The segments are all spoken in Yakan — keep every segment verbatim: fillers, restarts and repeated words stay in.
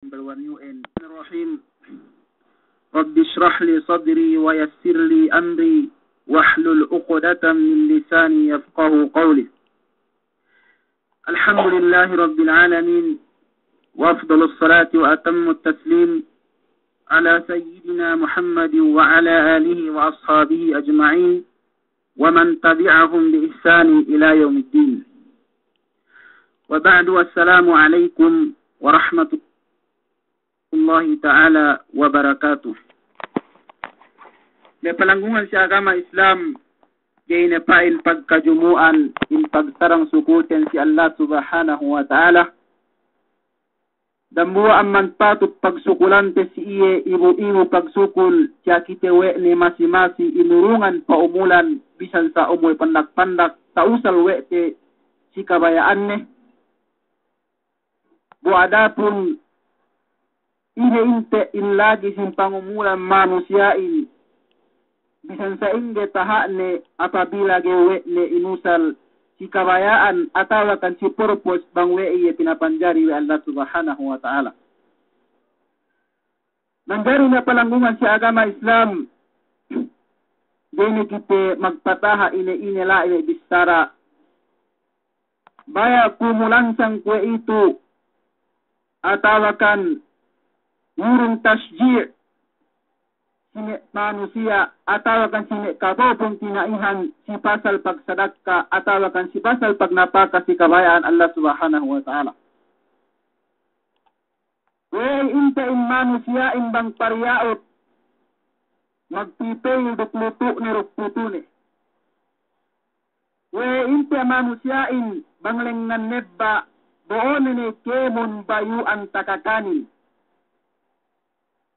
Rahim. Rabbi shrah li sadri wa yassir li amri wahlul uqdatan min lisani yafqahu qawli. Alhamdulillahi rabbil alamin. Wa afdalus salati wa atammut taslim ala sayyidina Muhammadin wa ala alihi wa ashabihi ajma'in wa man tabi'ahum bi ihsanin ila yawmiddin. Wa ba'du, assalamu alaikum warahmatullahi ta'ala wabarakatuh. Me' palanggungan si agama Islam, ga'i ne pa'in pagkajumu'an in pagsarang sukulten si Allah Subhanahu wa Ta'ala. Dambuwa' amban patut pagsukulante si iye ibu-ibu pagsukul, tiya' kite we' ne masi-masi inurungan pa'umulan bisan sa umuy pandak-pandak, ta'usal we' te si kabaya'anne. Bu adapun ine inte in lagi sin pangumulan manusiya'in, bisan sa'ingge taha'ne apabila ga'i we' ne inusal si kabaya'an atawakan si purpose bang we' iye pinapanjari we' Allah Subhanahu wa Ta'ala. Manjari me' palanggungan si agama Islam, ga'i ne kite magpataha' ine-ine la'i me' bissara. Baya' ku mulansang kuwe'itu atawakan ngurung tashji' si me' manusiya' atawakan si me' kapupun tina'ihan si pasal pagsadakka atawakan si pasal pagnapaka si kabaya'an Allah Subhanahu wa Ta'ala. We'ey inte in manusiya'in bang pariya'ut magpipeyil duk lutu'ne duk putune. We'ey inte manusiya'in bang lengngan nebba' bo'one ne kēmon bayu'an takakanin.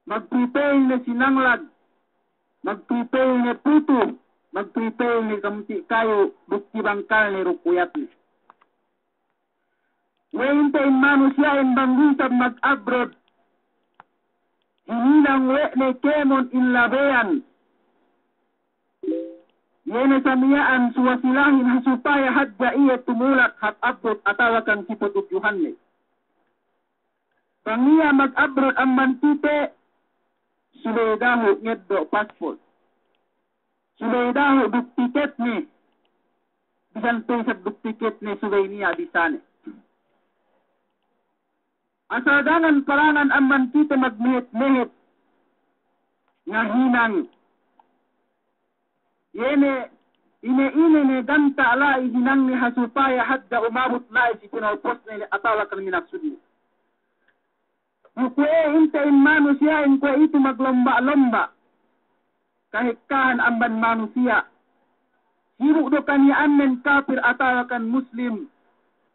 Magpipeyil ne sinanglag, magpipeyil ne putu, magpipeyil ne kamti' kayu duk tibangkalne duk uyatne. We'ey inte in manusiya'in bang isab mag-abroad, hininang we' ne kēmon in labeyan. Iye ne sa miya'an suwasilahin ha supaya hadja iye tumulak hap abroad atawakan si patudjuhanne. Bang iye mag-abroad amban kite, subey dahu' ngeddo' passport. Subey dahu' duk tiketne. Bisan pe isab duk tiketne subey niya' bisane. Asal dangan parangan amban kite magmehet-mehet ngahinang. Iye ne, ine-ine ne ganta' la'i hinangne ha supaya hadja umabut la'i si pinalpusne atawakan minaksudne. Kuwe' inte in manusiya'in kuwe'itu maglomba'-lomba' kahekkahan amban manusiya'. Sibu' du kaniya'annen kapir atawakan muslim,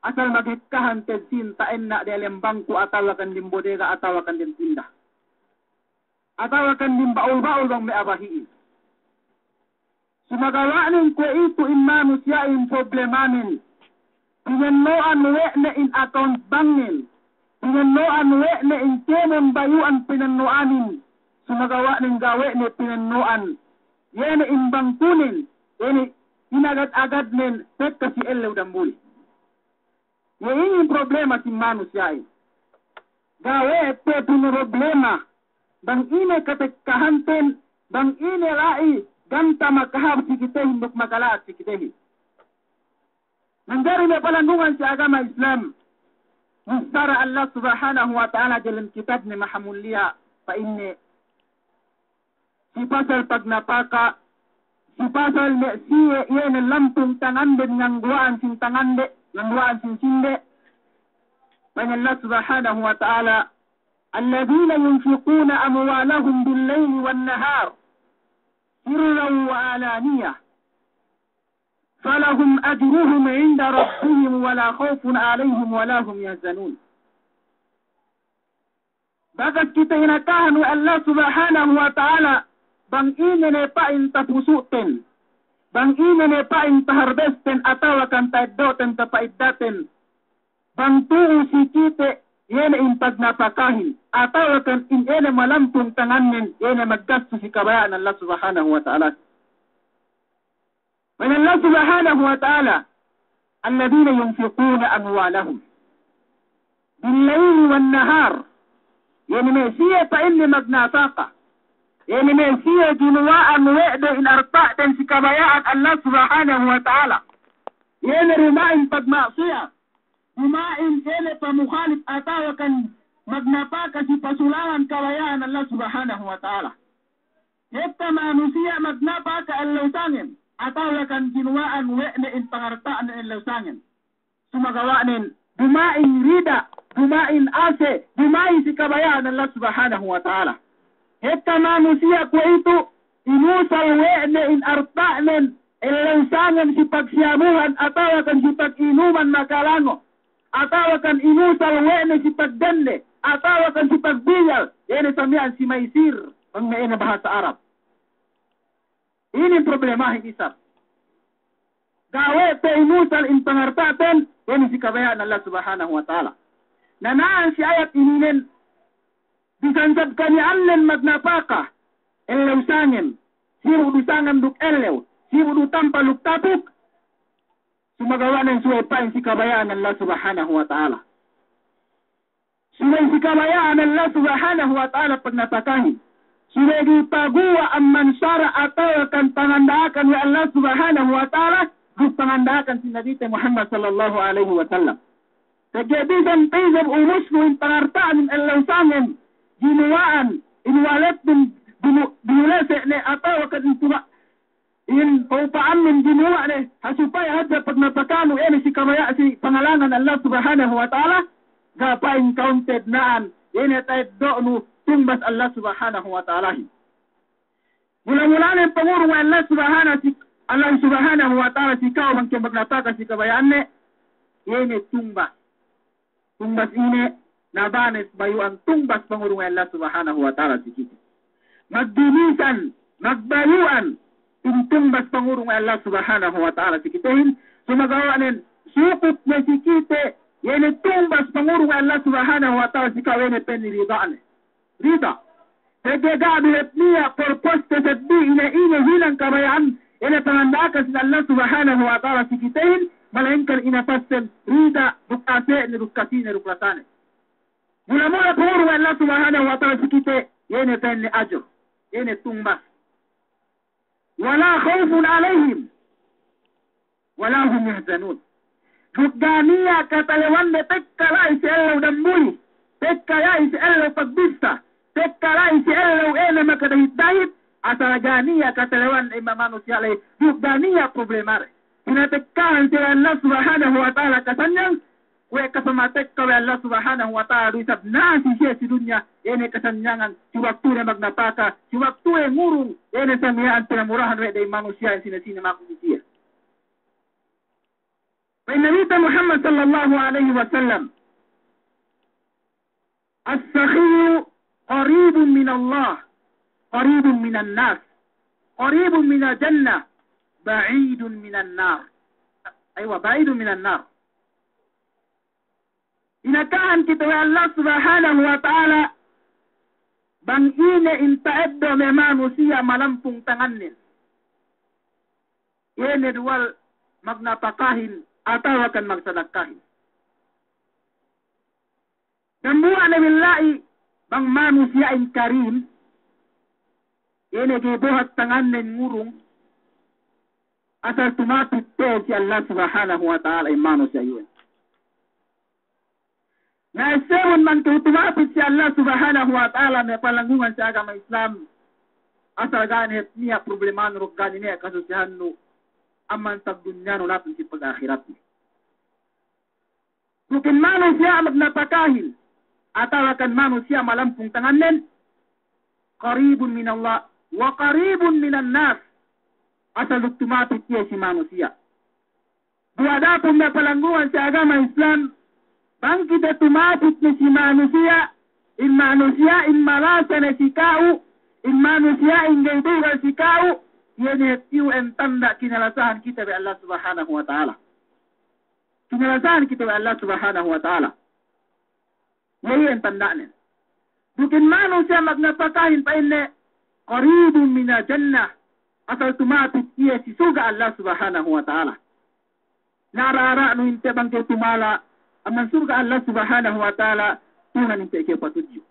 asal maghekkahan tedsin ta'enna' diyalem bangku atawakan dem bodega atawakan dem tinda. Atawakan dem ba'ul-ba'ul bang me' a'a bahi'in. Sumagawa'nen kuwe'itu in manusiya'in problemanen. Pinenno'an we' ne in account banknen. Pinenno'an we' ne in kēmon bayu'an pinenno'anin. Sumagawa'nen ga' we' ne pinenno'an. Iye ne in bangkunen, iye ne inagad-agadnen, tekka si ellew dambuli. Iye inin problema sin manusiya'in. Ga' we' te pinoproblema, bang ine katekkahanten, bang ine la'i ganta' makahāp si kitehin duk makala'at si kitehin. Manjari me' palanggungan si agama Islam, bissara Allah Subhanahu wa Ta'ala diyalem kitabne mahamulliya, pa'inne, si pasal pagnapaka, si pasal me' siye iye ne lampung tanganden ngangguwa'an sin tangande, ngangguwa'an sin sinde. Pa'in Allah Subhanahu wa Ta'ala, "Alladhina yunfiquna amwalahum bil-layli wan-nahar, sirran wa alaniyah, falahum ajruhum inda rabbihim wa la khawfun alayhim wa la hum yahzanun." Bakas kite inakahan we' Allah Subhanahu wa Ta'ala, bang ine ne pa'in tapusu'ten, bang ine ne pa'in taharbesten atawakan ta'eddo'ten tapa'iddaten, bang tu'u si kite iye ne in pagnapakahin, atawakan in iye ne malampung tangannen, iye ne maggastu si kabaya'an Allah Subhanahu wa Ta'ala. Pa'in Allah Subhanahu wa Ta'ala, "Alladhina yunfiquna amwalahum bil-layli wan-nahar." Ine me' siye pa'inne magnapaka. Ine me' siye ginuwa'an we' de in arta'den si kabaya'an Allah Subhanahu wa Ta'ala. Iye ne duma'in pagma'siyat. Duma'in iye ne pamukhalif atawa kan magnapaka si pasulangan kabaya'an Allah Subhanahu wa Ta'ala. Hekka manusiya' magnapaka ellew sangem, atawa kan ginuwa'an we' ne in pangarta'nen ellew sangem. Sumagawa'nen, duma'in rida, duma'in ase, duma'in si kabaya'an Allah Subhanahu wa Ta'ala. Hekka manusiya' kuwe'itu, inusal we' ne in arta'nen ellew sangem si pagsiyabuhan, atawa kan si pag'inuman makalango', atawa kan inusal we' ne si pagdende, atawa kan si pagbiyal, iye ne sa miya'an si maisir, bang me' ine bahasa Arab. Inin problemahin isab. Ga' we' te inusal in pangarta'ten, iye ne si kabaya'an Allah Subhanahu wa Ta'ala. Na na'an si ayat ininen, bisan sab kaniya'annen magnapaka ellew sangem, sibu' du sangem duk ellew, sibu' du tampal duk tapuk, sumagawa'nen subey pa'in si kabaya'an Allah Subhanahu wa Ta'ala. Subey si kabaya'an Allah Subhanahu wa Ta'ala pagnapakahin. Subey du paguwa' amban sara' atawa kan panganda'akan we' Allah Subhanahu wa Ta'ala, duk panganda'akan si Nabite Muhammad sallallahu alaihi wasallam. Pegge' bisan pe isab ubusnu in pangarta'an ellew sangem, ginuwa'an, in waletnun binu-, binulese' ne atawa kan in tuha-, in pa'upa'annun ginuwa' ne, ha supaya hadja pagnapakanu ine si kabaya' si pangalangan Allah Subhanahu wa Ta'ala, ga' pa'in counted na'an, ine ta'eddo'nu tungbas Allah Subhanahu wa Ta'alahin. Mula-mulanen pangurung we' Allah Subhanahu si, Allah Subhanahu wa Ta'ala si ka'u bang kew magnapaka si kabaya'anne, iye ne tungbas. Tungbas ine, na banes bayu'an tungbas pangurung we' Allah Subhanahu wa Ta'ala si kite. Magbinisan, magbayu'an, in tungbas pangurung we' Allah Subhanahu wa Ta'ala si kitehin, sumagawa'nen, sukut ne si kite, iye ne tungbas pangurung we' Allah Subhanahu wa Ta'ala si ka'u iye ne pa'in rida'ne. Rida. Pegge' ga' du hep niya' purpose te seddili ine, ine hinang kabaya'an, ine panganda'akan sin Allah Subhanahu wa Ta'ala si kitehin, malayingkan ine pasten rida duk ase'ne duk kasine duk lasane. Mula-mula pangurung we' Allah Subhanahu wa Ta'ala si kite, iye ne pa'inne ajur, iye ne tungbas. Wala khawfun alayhim wala hum yahzanun. Duk ga' niya' katalewande tekka la'i si ellew dambuli, tekka la'i si ellew pagbissa, tekka la'i si ellew ine makadahit-dahit, asal ga' niya' katalewande me' manusiya' la'i, duk ga' niya' problemade. Pinatekkahan siye we' Allah Subhanahu wa Ta'ala kasanyang, kuwe' kasamatekka we' Allah Subhanahu wa Ta'ala du isab na'an si siye si dunya, ine kasanyangan, si waktune magnapaka, si waktune ngurung, ine sa miya'an pinamurahan we' de in manusiya' sine-sine maku si siye. Pa'in Nabite Muhammad sallallahu alaihi wasallam, "As-sakhiyyu qaribun minallah, qaribun minan nas, qaribun minal jannah, ba'idun minan nar." Aywa, ba'idun minan nar. Inakahan kite we' Allah Subhanahu wa Ta'ala, bang ine in ta'eddo' me' manusiya' malampung tangannen. Iye ne duwal magnapakahin atawa kan magsadakkahin. Dambuwa' ne billahi bang manusiya'in karim, iye ne ga'i bohat tangannen ngurung, asal tumapit pe si Allah Subhanahu wa Ta'ala in manusiya' iyu'en. Na essebun bang kew tumapit si Allah Subhanahu wa Ta'ala me' palanggungan si agama Islam, asal ga' ne hep niya' problemanu duk ga' ne niya' kasusehannu, amban pagdunyanu labi si pag'ahiratnu. Duk in manusiya' magnapakahin, atawa kan manusiya' malampung tangannen, qaribun minallah, wa qaribun minan nas, asal duk tumapit iye si manusiya'. Duwa dapun me' palanggungan si agama Islam, bang kite tumapit ne si manusiya', in manusiya'in malasa ne si ka'u, in manusiya'in ga'i dugal si ka'u, iye ne hep iyu'en tanda' kinalasahan kite we' Allah Subhanahu wa Ta'ala. Kinalasahan kite we' Allah Subhanahu wa Ta'ala. Iye iyan tanda'nen. Duk in manusiya' magnapakahin pa'inne, qaribun minal jannah, asal tumapit iye si surga' Allah Subhanahu wa Ta'ala. Na ara'-ara'nu inte bang kew tumala' amban surga' Allah Subhanahu wa Ta'ala, Tuhan inte kew patudju.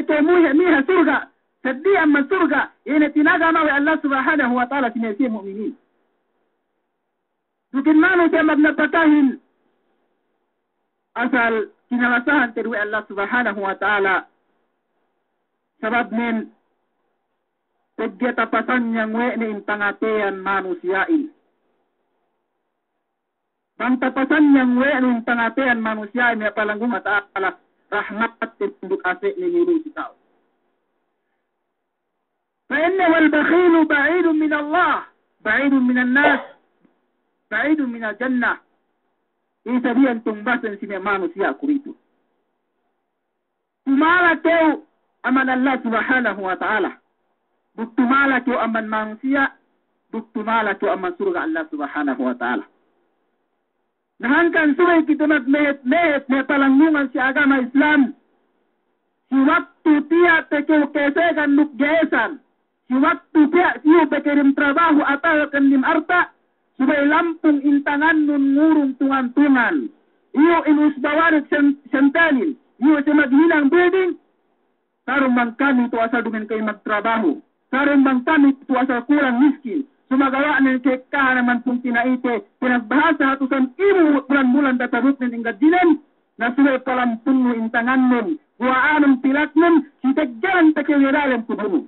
kew muhe', miha surga', seddili amban surga', iye ne tinagama we' Allah Subhanahu wa Ta'ala si me' siye mu'minin. Duk in manusiya' magnapakahin, asal kinalasahan te'ed we' Allah Subhanahu wa Ta'ala, sabab nen pegge' tapasanyang we' ne in pangateyan manusiya'in. Bang tapasanyang we' nu in pangateyan manusiya'in, me' palanggungan si Allahu Ta'ala, rahmatten duk ase'nen ilu si ka'u. Pa'inne, wal bakhilu ba'idun minallah, ba'idun minan nas, ba'idun minal jannah. Isab iyan tumbasen si me' manusiya' kuriput. Tumala kew amban Allah Subhanahu wa Ta'ala. Duk tumala kew amban manusiya', duk tumala kew amban surga' Allah Subhanahu wa Ta'ala. Na hangkan subey kite magmehet-mehet me' palanggungan si agama Islam. Si waktu tiya' pe kew kesegan duk ge'esan. Si waktu tiya' iyu pe kew dem trabahu atawa kew dem arta', subey lampung in tangannun ngurung tungan-tungan. Iyu in usba warit sen-, sentelin, iyu si maghinang building, sarun bang kami tu asal duma'in kew magtrabahu, sarun bang kami tu asal kurang miskin, sumagawa' nen ka'ekkahan amban pungtina'ite, pinagbahasa hatusan ibu bulan-bulan databutnen in gadjinen, na subey palampungnu in tangannun, guwa'anun pilaknun, si teggelan pe kew diyalem kuburnu.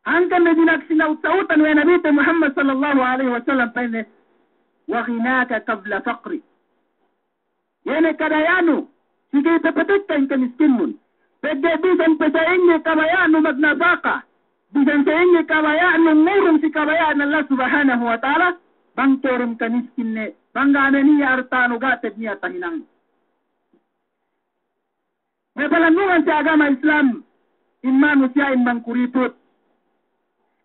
Hangkan ne dina'ak sinaut-sautan we' Nabite Muhammad sallallahu alaihi wasallam pa'inne, wa ghinaka qabla faqri. Iye ne kadaya'nu, si ga'i pe patekka in kamiskinnun. Pegge' bisan pe sa'ingge kabaya'nu magnapaka, bisan sa'ingge kabaya'nu ngurung si kabaya'an Allah Subhanahu wa Ta'ala, bang kew dem kamiskin ne, bang ga' ne niya' arta'nu ga' te'ed niya' tahinang. Me' palanggungan si agama Islam, in manusiya'in bang kuriput,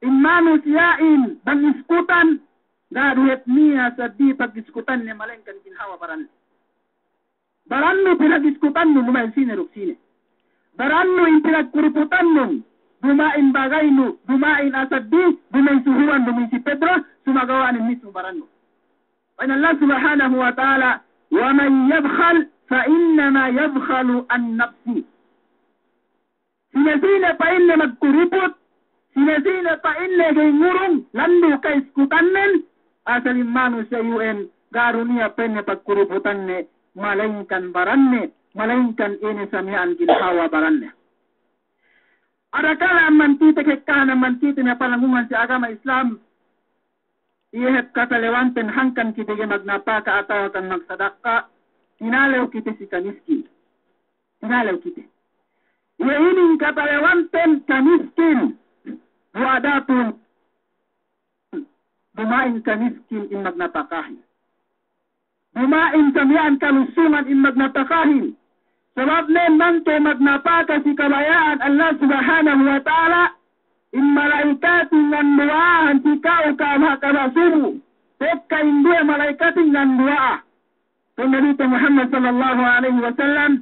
in manusiya'in bang iskutan, ga' du hep niya' seddili pagiskutanne malaingkan ginhawa baranne. Barannu pinagiskutannun duma'in sine duk sine. Barannu in pinagkuriputannun duma'in bagaynu, duma'in asaddi, duma'in suhuwan, duma'in si pedra, sumagawa' nen mismu barannu. Pa'in Allah Subhanahu wa Ta'ala, wa man yabkhal fa innama yabkhalu an nafsih. Sine-sine pa'inne magkuriput, sine-sine pa'inne ga'i ngurung, landu' ka'iskutannen, asal in manusiya' iyu'en, ga' du niya' pa'inne pagkuriputanne, malaingkan baranne, malaingkan ine sa miya'an ginhawa baranne. Adakala amban kite, ka'ekkahan amban kite me' palanggungan si agama Islam, iye hep katalewanten hangkan kite ga'i magnapaka atawa kan magsadakka, tinalew kite si kamiskin. Tinalew kite. Iye inin katalewanten kamiskin, duwa dapun, duma'in kamiskin in magnapakahin. Duma'in sa miya'an kalusungan in magnapakahin. Sabab nen bang kew magnapaka si kabaya'an Allah Subhanahu wa Ta'ala, in mala'ikatin nganduwa'ahan si ka'u kaba', kaba' subu. Tekka in duwe mala'ikatin nganduwa'a. Pa'in Nabite Muhammad sallallahu alaihi wasallam,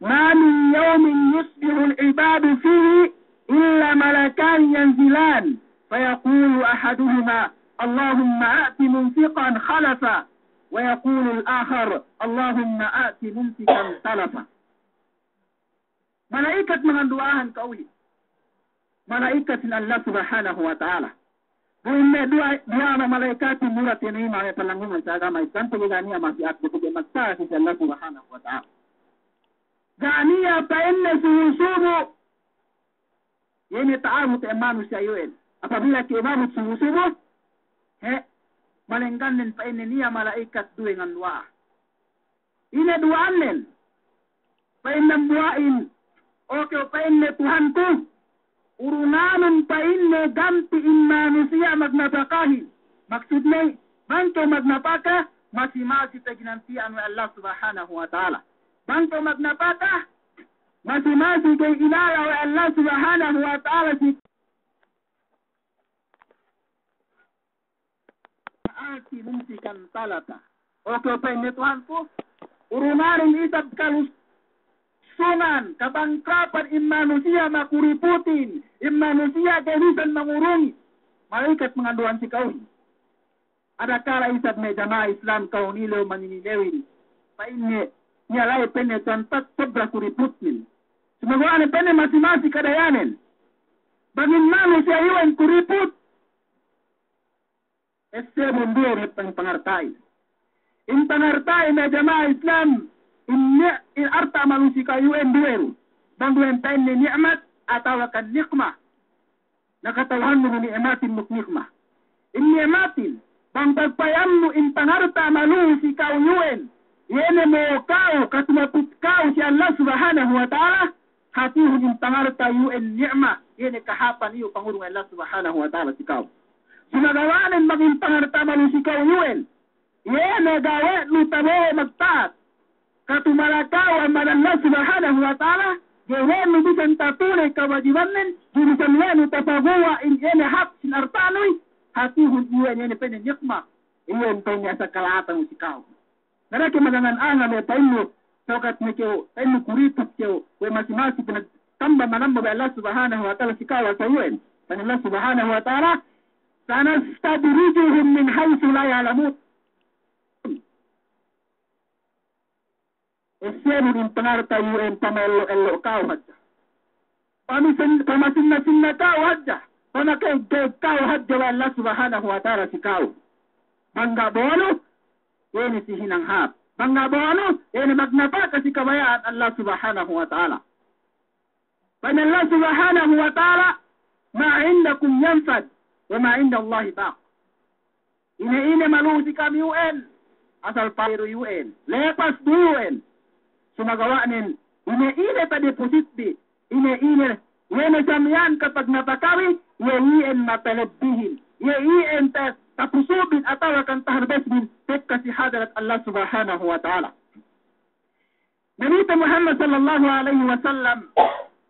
ma min yawmin yusbihul ibadu fihi illa malakani yanzilan, fayaqulu ahaduhuma, Allahumma a'ti munfiqan khalafa, wa yaqulul akhar, Allahumma a'ti mumsikan talafa. Mala'ikat manganduwa'ahan ka'uhin. Mala'ikat sin Allah Subhanahu wa Ta'ala. Bu in me' duwa'a, duwa'a me' mala'ikatin mura tinayima' me' palanggungan si agama Islam, pegge' ga' niya' masi atbu, pegge' magta'at si Allah Subhanahu wa Ta'ala. Ga' niya' pa'inne subu-subu. Iye ne ta'abut we' manusiya' iyu'en. Apabila kew umabut subu-subu, he, malenggannen pa'inne niya' mala'ikat duwe nganduwa'a. Ine duwa'annen? Pa'in dambuwa'in, o kew pa'inne Tuhanku, urunganun pa'inne ganti' in manusiya' magnapakahin. Maksudne, bang kew magnapaka, masi-masi pe ginanti'an we' Allah Subhanahu wa Ta'ala. Bang kew magnapaka, masi-masi ga'i inala we' Allah Subhanahu wa Ta'ala si a'ti mumsikan talafa. O kew pa'inne Tuhanku, urunganun isab kalusungan, kabangkrapan in manusiya' makuriputin, in manusiya' ga'i bisan mangurungin. Mala'ikat manganduwa'ahan si ka'uhin. Adakala isab me' jama'a Islam ka'u nilew maninilewin. Pa'inne, niya' la'i pa'inne Tuhan, pat sobra kuriputnen. Magwa'ane pa'inne masi-masi kadayanen. Bang in manusiya' iyu'en kuriput, essebun duwe ne in pangarta'in. In pangarta'in, ya jama'a Islam, in ni-, in arta' manusiya' iyu'en duwe du. Bang duwe pa'inne ni'mat atawa kan nikmah. Na kata'uhannu du ni'matin duk nikmah. In ni'matin, bang pagpayamnu in pangarta' malu'u si ka'u iyu'en, iye ne mo'o ka'u, katumapit ka'u si Allah Subhanahu wa Ta'ala, hātihun in pangarta' iyu'en ni'mat, iye ne kahāpan iyu' pangurung Allah Subhanahu wa Ta'ala si ka'u. Sumagawa'nen bang in pangarta' malu'u si ka'u iyu'en, iye ne gawe'nu tabo'o magta'at. Katumala ka'u amban Allah Subhanahu wa Ta'ala, ga'i we' nu bisan tatuney kawajibannen, ga'i bisan we' nu tapaguwa' in iye ne hak sin arta'nu, hātihun iye ne pa'inne nikmah, iye pa'inne asal kala'atan si ka'u. Na da'a ke magangan-angan we' pa'innu, sokat ne kew, pa'innu kuriput kew, we' masi-masi pinagtamba manamba we' Allah Subhanahu wa Ta'ala si ka'u asal iyan. Pa'in Allah Subhanahu wa Ta'ala, "Sanastadrijuhum min haythu la ya'lamun." Essebun in pangarta' iyu'en pamaello'-ello' ka'u hadja. Pamisin-, pamasinna-sinna ka'u hadja. Pamakegkeg ka'u hadja we' Allah Subhanahu wa Ta'ala si ka'u. Bang ga' bo'onu, iye ne si hinang hāp. Bang ga' bo'onu, iye ne magnapaka si kabaya'an Allah Subhanahu wa Ta'ala. Pa'in Allah Subhanahu wa Ta'ala, "Ma 'indakum yanfad, wa ma 'indallahi baq." Ine-ine malu'u si kami iyu'en, asal pa'i du iyu'en, lepas du iyu'en. Sumagawa'nen, ine-ine tadeposit bi, ine-ine, iye ne sa miya'an kapagnapakabi, iye iyan matalebbihin, iye iyan ta-, tapusubin atawa kan taharbesbin, tekka si hadarat Allah Subhanahu wa Ta'ala. Nabite Muhammad sallallahu alaihi wasallam,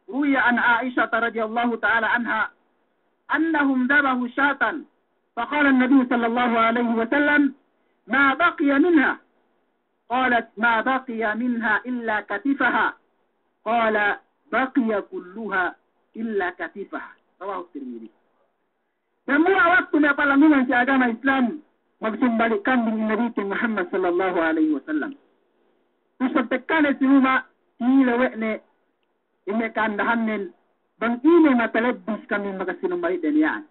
ruwiya an Aishata radiyallahu ta'ala anha, annahum dhabahu shatan, faqala an-Nabi sallallahu alaihi wasallam, "Ma baqiya minha?" Qalat, "Ma baqiya minha illa katifaha." Qala, "Baqiya kulluha illa katifaha." Rawahu Tirmidhi. Dambuwa' waktu me' palanggungan si agama Islam, magsumbali' kambing in Nabite Muhammad sallallahu alaihi wasallam. Terus pagtekkane si luma', tinilew we' ne in me' ka'andahannen, bang ine matalebbi si kambing makasinumbali' de niya'an.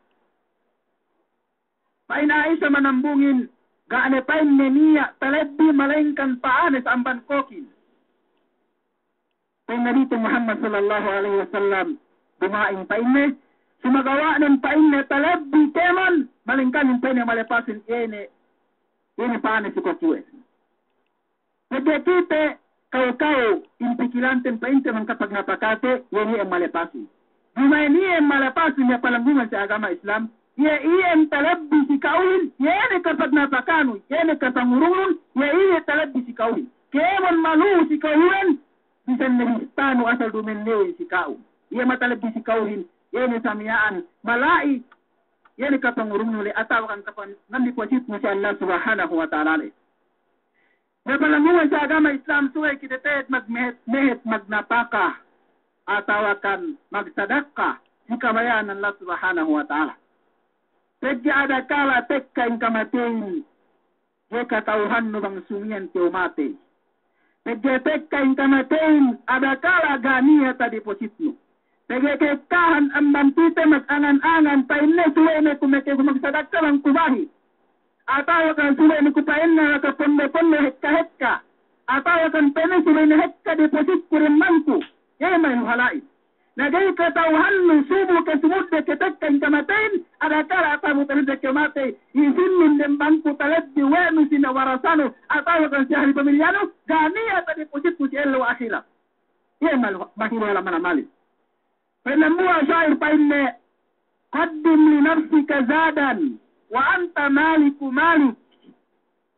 Pa'in Aisha manambungin, ga' ne pa'inne niya' talebbi malaingkan pa'ane sa amban kokin. Pa'in Nabite Muhammad sallallahu alaihi wasallam, duma'in pa'inne, sumagawa'nen pa'inne talebbi kēmon, malaingkanin pa'inne malepasin iye ne, iye ne pa'ane si kok iyu'en. Pegge' kite, kaw-kaw, in pikilanten pa'inte bang kapagnapakate, iye ne iyan malepasin. Duma'in iyan malepasin me' palanggungan si agama Islam, iye iyan talebbi si ka'uhin, iye ne kapagnapakanu, iye ne kapangurungnun, iye iyan talebbi si ka'uhin. Kēmon malu'u si ka'uhin, bisan ne bistanu asal duma'in lewin si ka'u. Iye matalebbi si ka'uhin, iye ne sa miya'an, mala'i, iye ne kapangurungnun le, atawa kan kapan-, ngan depositnu si Allah Subhanahu wa Ta'ala le. Me' palanggungan si agama Islam, subey kite te'ed magmehet-mehet magnapaka, atawa kan magsadakka, si kabaya'an Allah Subhanahu wa Ta'ala. Pegge' adakala tekka in kamateyin, ga'i kata'uhannu bang sumiyan kew matey. Pegge' tekka in kamateyin, adakala ga' niya' tadepositnu. Pegge' ka'ekkahan amban kite magangan-angan, pa'inne subey ne ku meke ku magsadakka bang ku bahi'. Atawa kan subey ne ku pa'inne makapondo-pondo hekka-hekka. Atawa kan pa'inne subey ne hekka depositku dem bangku. Iye maluhala'in. Na ga'i kata'uhannu subu ke sumudde ke tekka in kamateyin, adakala atawa mu talebbi ke matey, isinnun dem bangku talebbi we' nu si me' warasanu, atawa kan si ahli pamilyanu, ga' niya' tadepositnu si ellew ahirat. Iye mal-, mahiru hala manamalin. Pa'in dambuwa' sha'ir pa'inne, "Qaddim li nafsika zadan, wa anta maliku malik,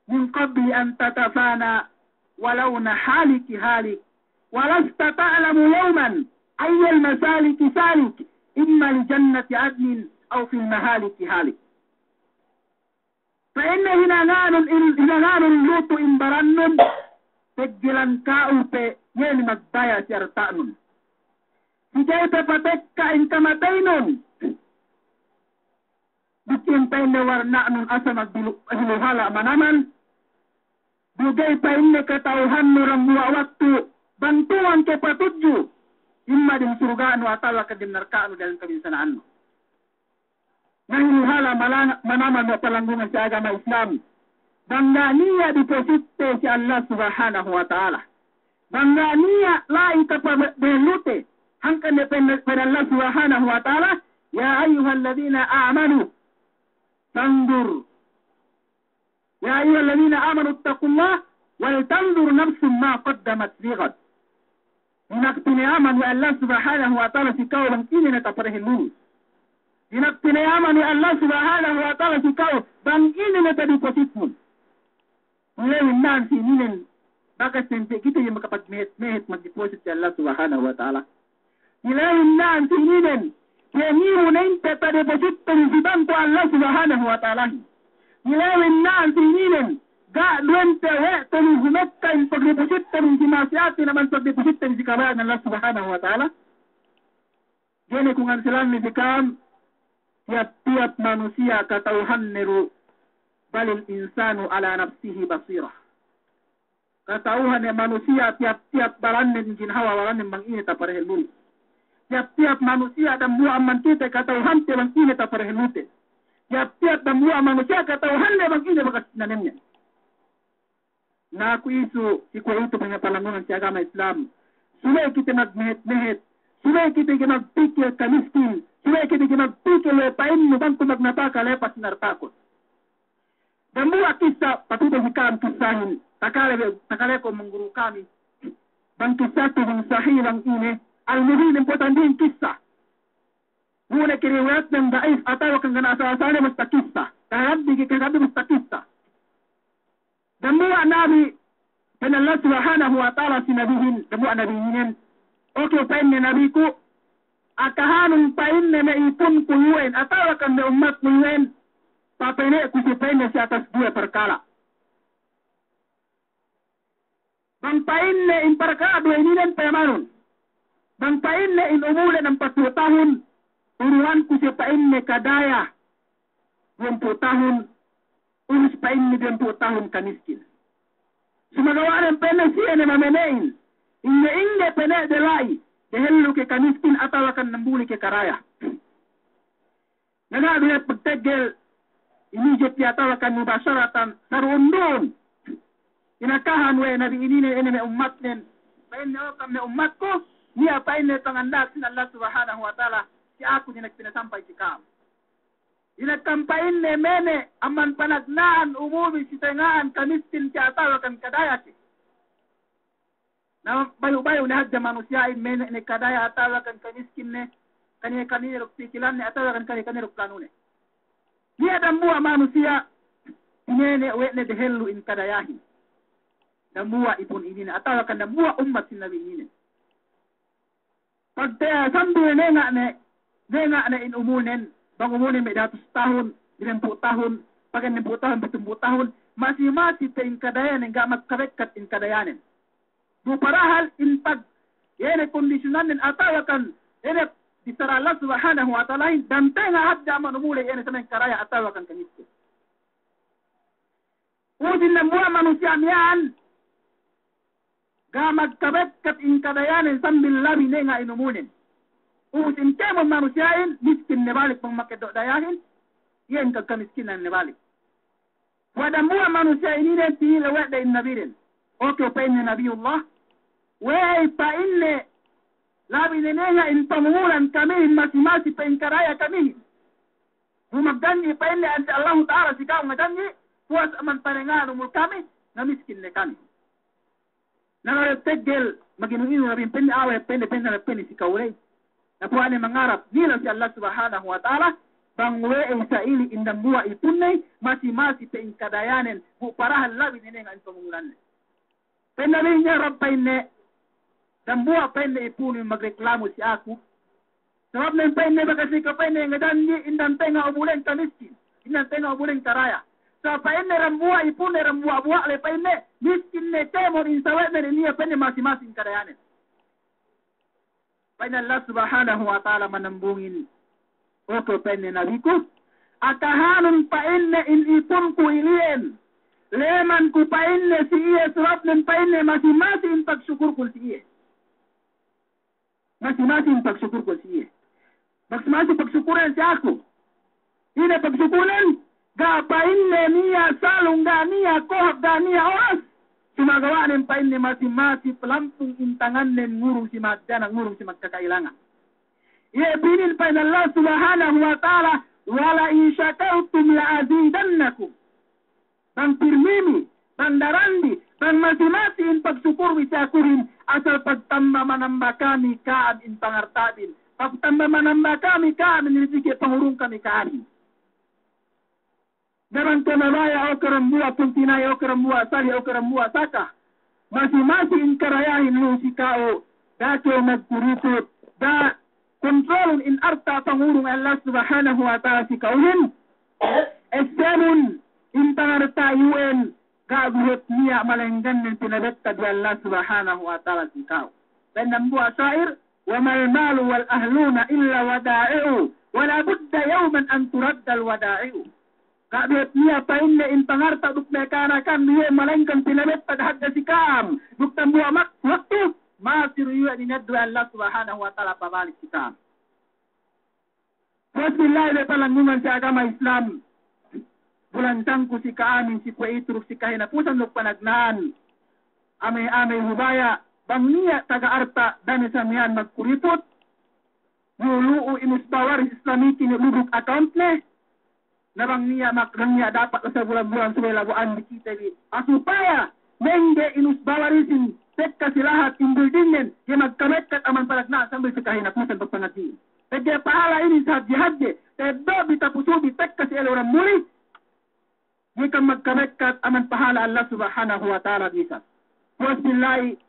min qabli an tatafana, walaw nahaliki halik, wa lasta ta'lamu yawman, ayyal masaliki salik, imma li jannati adnin, aw fil mahaliki halik." Pa'inne hinanganun in, hinanganun lutu' in barannun, pegge' langka'u pe iye ne magbaya' si arta'nun. Si ga'i pe patekka in kamateynun, duk in pa'inne warna'nun asal magbilu-, hiluhala' manamal, du ga'i pa'inne kata'uhannu dambuwa' waktu, bang tuwan ke patudju, Imma dem surga'nu atawa ke dem narka'nu dem kabinsana'annu. Na hiluhala' malanga-, manamal me' palanggungan si agama Islam. Bang ga' niya' depositte si Allah Subhanahu wa Ta'ala. Bang ga' niya' la'i tapabe-, behellute. Hangkan ne pa'in, pa'in Allah Subhanahu wa Ta'ala, "Ya ayyuhalladhina amanu, tanzur." "Ya ayyuhalladhina amanu ittaqullaha wal tanzur nafsum ma qaddamat lighad." Dina'ak pinayaman we' Allah Subhanahu wa Ta'ala si ka'u bang ine ne taparehellunu. Dina'ak pinayaman we' Allah Subhanahu wa Ta'ala si ka'u bang ine ne tadepositnun. Nilew ina'an si ininen, bakas ne kite iye makapagmehet-mehet magdeposit si Allah Subhanahu wa Ta'ala. Nilew ina'an si ininen, kēmon ne inte tadepositte si bangku Allah Subhanahu wa Ta'ala. Nilew ina'an si ininen, ga' duwente we' te lu humekka in pagdepositte si ma'asiyat, na man pagdepositte si kabaya'an Allah Subhanahu wa Ta'ala. Gene ku ngansilan ni si ka'am, tiyap-tiyap manusiya' kata'uhanne du, balil insanu ala nafsihi basira. Kata'uhan ne manusiya' tiyap-tiyap barannen ginhawa barannen bang ine taparehellun. Tiyap-tiyap manusiya' dambuwa' amban kite kata'uhante bang ine taparehellute. Tiyap-tiyap dambuwa' manusiya' kata'uhanne bang ine bakas inanenne. Na kuwe' isu, si kuwe' itu pa'in me' palanggungan si agama Islam. Subey kite magmehet-mehet. Subey kite ga'i magpikil kamiskin. Subey kite ga'i magpikil we' pa'innu bang ku magnapaka lepas narpakun. Dambuwa' kissa, patudju si ka'am kissahin, takale, takale ko' manguru kami. Bang kissa tu bang sahih bang ine, al-muhim importante in kissa. Bu ne kiriwayat bang da'if, atawa kan ga' ne asal-asalne basta kissa. Kahaddi ki kahaddi basta kissa. Dambuwa' nabi, pa'in Allah Subhanahu wa Ta'ala si nabihin, dambuwa' nabi inin. Oke, pa'inne nabiku, akahanun pa'inne me' ipunku iyu'en, atawa kan me' ummatku iyu'en, papene'ku siye pa'inne si atas duwe parkala'. Bang pa'inne in parkala' duwe ininen payamanun. Bang pa'inne in umulen ampatpū' tahun, uruhanku siye pa'inne kadaya duwempū' tahun, ubus pa'inne duwempū' tahun kamiskin. Sumagawa'nen pa'inne siye ne mamene'in, ingge-ingge pene'de la'i, dehellu ke kamiskin atawa kan nambuli ke kadaya. Na ga' du iye pagteggel, immediately atawa kan mubasharatan, saru'un-du'un. Inakahan we' nabi ininen, ine me' ummatnen. Pa'inne, o ka'am me' ummatku, niya' pa'inne panganda'ak sin Allah Subhanahu wa Ta'ala, si aku dina'ak pinasampay si ka'am. Dina'ak ka'am pa'inne mene' amban panagna'an umulbi si tenga'an kamiskin ke atawa kan kadaya ke. Na bayu'-bayu' ne hadja manusiya'in mene' ne kadaya atawa kan kamiskin ne, kaniye-kaniye duk pikilanne atawa kan kaniye-kaniye duk planune. Niya' dambuwa' manusiya' tinene' we' ne dehellu in kadayahin. Dambuwa' ipun ininen atawa kan dambuwa' ummat sin nabi ininen. Pagte-, sambil nenga' ne, nenga' ne in umulnen, bang umulnen me' dahatus tahun, limempū' tahun, pag ennempū' tahun, pitumpū' tahun, masi-masi pe in kadayanen, ga' magkabekkat in kadayanen. Bu parahal in pag-, iye ne kondisyonannen atawa kan, iye ne bissara Allah Subhanahu wa Ta'alahin, dantenga' hadja amban umule iye ne samahin kadaya atawa kan kamiskin. Ubus in dambuwa' manusiya' miya'an, ga' magkabekkat in kadayanen sambil labi nenga' in umulnen. Ubus in kēmon manusiya'in, miskin ne balik bang makeddo' dayahin, iye in kamiskinan ne balik. Wa dambuwa' manusiya' ininen tinilew we' de in nabiden. Oke, pa'inne Nabiyullah. We'ey pa'inne labi ne nenga' in pangumulan kamihin masi-masi pe in kadaya kamihin. Bu magjanji' pa'inne ante Allahu Ta'ala si ka'u ngajanji', puwas amban panenga'an umul kami, na miskin ne kami. Na lalu teggel, maginu-inu nabin pa'inne awe', pa'inne, pa'inne, pa'inne si ka'u ley. Na puwas ne mangarap, nila si Allah Subhanahu wa Ta'ala, bang we'ey sa'ili in dambuwa' ipunney, masi-masi pe in kadayanen, bu parahal labi ne nenga' in pangumulanne. Pa'in nabinen, ya Rabb, pa'inne, dambuwa' pa'inne ipunu magreklamu si aku. Sababnen pa'inne bakas ne kew pa'inne ngajanji' in dantenga' umulen kamiskin, in dantenga' umulen kadaya. Sa' pa'inne dambuwa' ipune, dambuwa' buwa' le pa'inne, miskin ne kēmon in sawe'nen, in iye pa'inne masi-masi in kadayanen. Pa'in Allah Subhanahu wa Ta'ala manambungin, oke pa'inne nabiku, akahanun pa'inne in ipunku ili'en, leman ku pa'inne si iye sababnen pa'inne masi-masi in pagsukurkun si iye. Masi-masi in pagsukur ku si iye. Masi-masi pagsukuren si aku. Ine pagsukuren? Ga' pa'inne niya' salung, ga' niya' kohap, ga' niya' oras. Sumagawa'nen pa'inne masi-masi palampung in tangannen ngurung si mahadjana', ngurung si magkakailangan. Iye pinin pa'in Allah Subhanahu wa Ta'ala, "Wa la in shakartum la azidannakum." Bang pirmimi, bang darandi, bang masi-masi in pagsukurbi si akuhin, asal pagtamba-manamba kami ka'am in pangarta'bin, pagtamba-manamba kami ka'am in rijiki' pangurung kami ka'am. Na bang kew mabaya', o kew dambuwa' kuntinay, o kew dambuwa' sali', o kew dambuwa' saka, masi-masi in karayahin lu'u si ka'u, da'a kew magkuriput, da'a kontrolun in arta' pangurung Allah Subhanahu wa Ta'ala si ka'uhin. Esebun in pangarta' iyu'en, ga' bu hep niya' malenggannen pinabettad we' Allah Subhanahu wa Ta'ala si ka'u. Pa'in dambuwa' sa'ir, "Wa mal malu wal ahluna illa wada'i'u, wa la budda yawman an turaddal wada'i'u." Ga' bu hep niya' pa'inne in pangarta' duk me' ka'anakan iye malenggan pinabettad hadja si ka'am, duk dambuwa' mak-, waktu, masi du iye ineddo' we' Allah Subhanahu wa Ta'ala pabalik si ka'am. Bismillah, me' palanggungan si agama Islam, bulan sangku si ka'amin, si kuwe'itu duk si kahinapusan duk panagna'an. Amey-amey hubaya', bang niya' taga arta', da'a ne sa miya'an magkuriput, iyu' lu'u inusba waris Islamic inin lu'u duk account ne. Na bang niya' mak-, bang niya' dapat sa bulan-bulan subey labu'an bi kite bi. A, supaya mengge inusba warisin tekka si lahat in buildingnen, ga'i magkabekkat amban panagna'an sambil si kahinapusan pagpangadji'in. Pegge' pahala inin si hadje-hadje, teddo' bi tapusubi tekka si ellew damuli, ga'i kam magkabekkat amban pahala Allah Subhanahu wa Ta'ala bisan. Puwas billahi,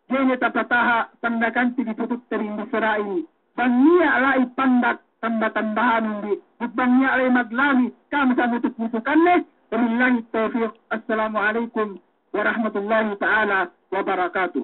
ga'i ne tapataha', pandakanti bi putukte bi in bissara'in. Bang niya' la'i pandak, tamba-tambahanun bi. Duk bang niya' la'i maglami, ka'am sa mutuk-mutukanne. Wabillahi tawfiq. Assalamu alaikum warahmatullahi ta'ala wabarakatuh.